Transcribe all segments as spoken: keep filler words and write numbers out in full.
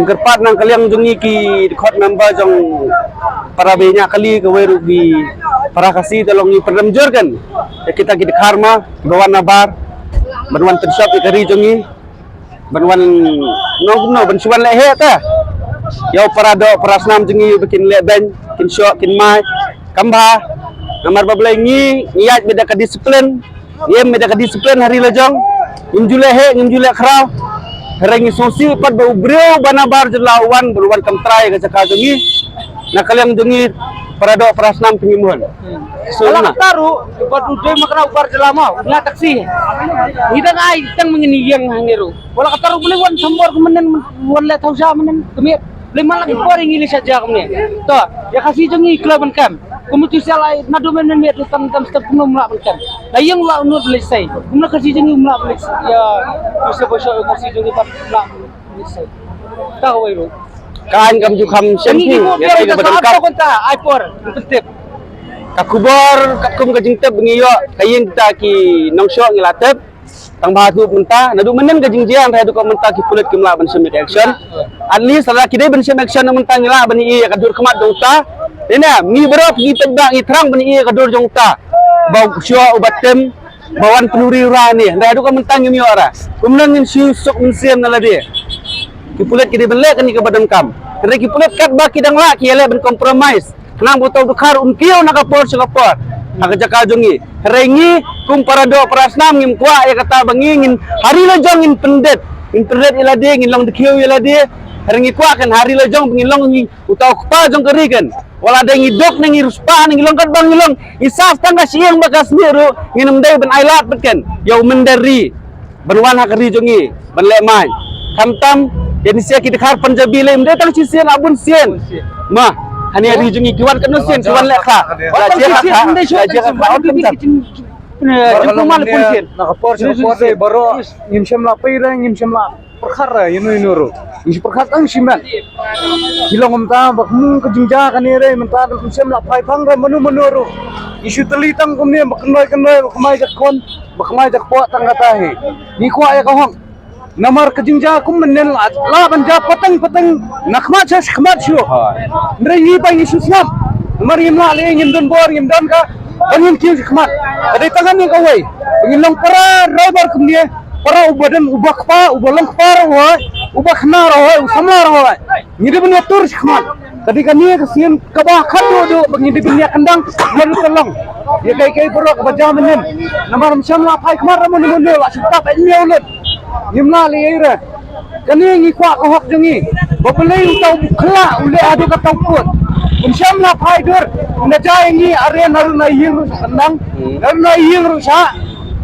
Kyrpad na ka liang jong ngi ki dkhot member jong para baiñia kali kawei ruh ki para Khasi te long ngi pynrem jur kan. Ïa kita ki dkhar ma kiba wan nabar ban wan pynshop ïa ka ri jong ngi. Ban wan nong kumno ban shu wan leh heh ta. Ïa u para doh para snam jong ngi ba kin leh beiñ, kin shoh, kin mai. Kam bha. Namar ba balei ngi ngi ïaid beit da ka disiplin. Ngim beit da ka disiplin ha ri la jong. Ngim ju leh heh, ngim ju leh khraw. Hynrei ngi sngewsih pat ba u briew ba nabar jylla u wan, ba u wan kam trai ka jaka jong ngi. Na ka liang jong ngi para doh para snam te ngim hun. So, wala na kata ruh, bad u dei ma kane u bar jylla ma, u nga taxi. Ngi dang ai tang ma ngin ïeng hangne ruh. Wala kata ruh, balei wan sambor kumne, wan leh thaw sha kumne, kumne. Balei man la ki por ngi leh sha ja kumne. To, ïa Khasi jong ngi khlem ban kam. Kumno tu sial ai, naduh mynmiet tu tam tam step kumno mla ban kam. La ïeng la unur balei sai. Kumno Khasi jong ngi mla balei sai. Ïa, tu sial ba sha Khasi jong ngi pat mla balei sai. Ta kawei ruh. Ka aiñ kam ju kham shen phi, ïa ka ba donkam. Ka khubor katkum ka jingtip ngi ïoh, ka ïing kita ki nongshong ngi la tip. Tang ba haduh mynta, naduh mynnin ka jingjia, haduh ka mynta ki pulit kim lah ban shim action. At least lada ki dei ban shim action mynta ngi lah ban ïoh ïa ka dur khmat jong ta. Dei na ngi baroh ki peit ba ngi thrang ban ïoh ïa ka dur jong ta. Ba shuwa u ba tem ba wan pynuri ura ni. Hynrei haduh ka mynta ngim ïoh ra. Kumno ngin shu suk mynsiem na lade. Ki pulit ki dei ban leh kane kaba donkam. Hynrei ki pulit katba ki dang lah ki ïaleh ban compromise. Khnang ba uta u dkhar un kiew na ka por sha ka por. Ha ka jaka jong ngi. Hynrei ngi kum para doh para snam ngim kwah ïa kata ba ngi ngin ha ri la jong ngin pyndit. Ngin pyndit ïa lade, ngin long dkhiew ïa lade. Hynrei ngi kwah kan ha ri la jong ba ngin long ngi uta u kpa jong ka ri kan. Wat la dei ngi duk ne ngi riewspah ne ngi long katba ngi long, ngi sah tang ka shyieng bad ka snieh ruh ngin ym dei ban ailad bad kan ïa u mynder ri ban wan ha ka ri jong ngi ban leh mai. Khamtam ïa ngi sha ki dkhar Punjabi lei ym dei tang shisien, ah bun sien. Ma, hangne ri jong ngi ki wan katno sien, ki wan leh kha. La jied kha, la jied kha, ot khamtam. Na ka por sha ka por dei baroh ngim shym la pei re, ngim shym la pyrkhat re ïano ïano ruh. Ngi shu pyrkhat tang shimet. Ki long kumta ba kum ka jingjia kane re mynta ngim shym la phai phang re mano mano ruh. Ngi shu tylli tang kumne ba kyndoi kyndoi ba kmai jakhon ba kmai jakpoh tang kata hi. Ngi kwah ïa ka hok. Namar ka jingjia kum mynnin la lah ban jia pateng pateng na khmat sha khmat shuh. Hynrei ngi ba ngi shu sngap. Namar ngim lah lei ngim don bor ngim don ka ba ngin kiew sha khmat. Ka dei tang kane kawei ba ngin long para driver kumne. Para uba don, uba kpa, uba long kpa ruh hoi, uba khana ruh hoi, u samla ruh hoi. Ngi dei ban ïatur shakhmat. Ka dei kane ka sien kaba khatduh duh ba ngi dei ban ïakhyndang naduh ka long. Ïa kaei kaei baroh kaba jia mynnin. Namar ym shym la phai khmat ra mano mano, la shu tap ïa u lut. Ngim lah lei ei re. Kane ngi kwah ka hok jong ngi. Ba balei uta u khyllah u leh haduh kata u kut. Ym shym la phai dur. Ynda jia ïa ngi are naduh na ïing ruh sha khyndang. Naduh na ïing ruh sha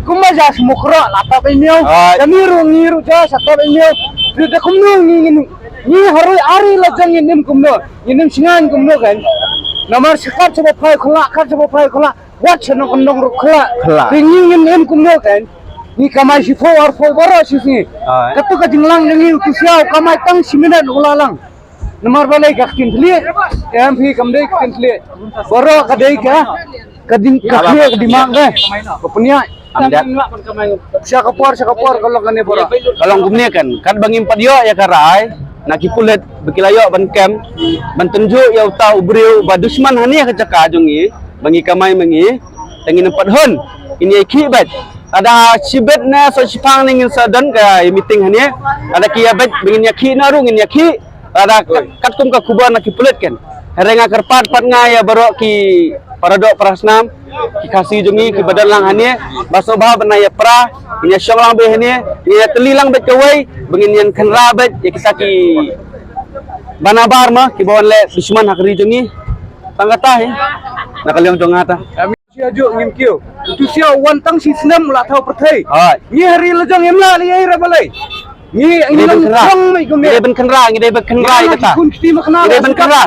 Kumba ja smukrok la tap ïa miaw. Ai. Kami ruh ngi ruh ja sa tap ïa miaw. Ruh da kumno ngi ngi ngi harui ari la jong ngin im kumno. Ngin im shngain kumno kan. Namar shakat saba phai khla, kat saba phai khla. Wat sha nong kondong ruh khla. Khla. Ri ngi ngin im kumno kan. Ngi kamai shi phew ar phew baroh shi sngi. Ai. Katu ka jinglang jong ngi utu siaw kamai tang shi minit u la lang. Namar balei ka ktien thlieh, em phi kam dei ka ktien thlieh. Baroh ka dei ka, ka ding ka thlieh ka dimang ka. Ka pynïaid. Am dat. Sha ka por, sha ka por ka long kane baroh. Ka long kumne kan, katba ngim pat ïoh ïa ka rai na ki pulit ba ki la ïoh ban kem, ban tynjuh ïa uta u briew ba dushman hangne ha ka jaka jong ngi, ba ngi kamai ma ngi, te ngin pat hun, ngin ïa khih bad. Lada shibit ne sa shiphang ne ngin sa don ka meeting hangne, lada ki ïa bad ba ngin ïa khih na ruh ngin ïa khih. Lada kat-, katkum ka khubor na ki pulit kan. Hynrei nga kyrpad pat nga ïa baroh ki para doh para snam, ki Khasi jong ngi kiba don lang hangne, ba sngewbha ban ïa pra, ngin ïa shong lang bad hangne, ngin ïa tylli lang bad kawei, ba ngin ïa kynra bad ïa kita ki ba nabar ma kiba wan leh dushman ha ka ri jong ngi. Tang kata hi. Na ka liang jong nga ta. Shi hajuh ngim kiew. Utu siaw wan tang shi snem la thaw pyrthei. Hooid. Ngi ha ri la jong ngim lah lei ei re balei. Ngi ngi dei ban kynra. Ngi dei ban kynra, ngi dei ban kynra ïa kata. Ngi dei ban kynra.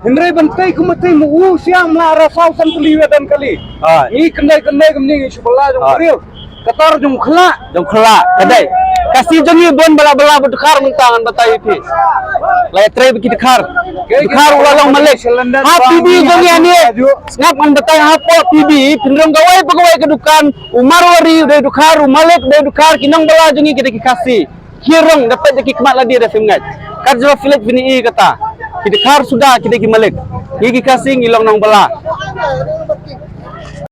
Hynrei ban tei kum tei mu u siang mla ra saw san tylli wa dan kali. Hooid. Ngi kyndai kyndai kum ngi shu bala jong briew. Ka tor jong khla. Jong khla, ka dei. Ka si jong ngi bun bala bala ba dkhar mynta ngan batai phi. La ïa trei ba ki dkhar. Dkhar u la long malik. Ha P B jong ngi hangne. Sngap ngan batai hapoh P B. Pynrung kawei pa kawei ka dukan. U marwari u dei dkhar, u malik u dei dkhar, ki nong bala jong ngi ki dei ki Khasi. ki rong da peit da ki khmat lade da phim ngeit. Kat jong phi leit phin ïohi kata. Ki dkhar suda ki dei ki malik. Ngi ki Khasi ngi long nongbala.